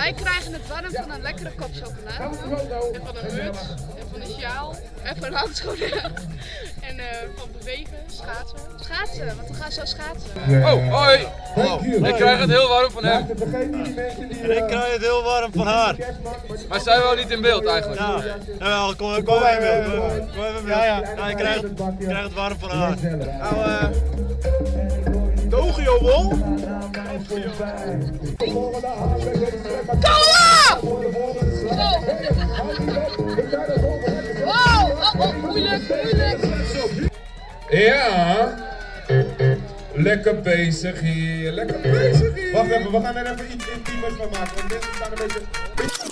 Wij krijgen het warm van een lekkere kop chocola. En van een muts, en van een sjaal, en van handschoenen. En van bewegen, schaatsen. Schaatsen, want we gaan zo schaatsen. Oh, hoi! Ik krijg het heel warm van hem. En ik krijg het heel warm van haar. Maar zij wel niet in beeld eigenlijk. Ja, jawel, kom, kom even in beeld. Kom even in beeld. Ja, ja. ik, krijg, ik krijg het warm van haar. Nou, Tokyo wol. Cola! Zo. Wow, oh, moeilijk, moeilijk. Ja. Lekker bezig hier, lekker bezig hier. Wacht even, we gaan er even iets intiemers van maken. Want mensen staan een beetje...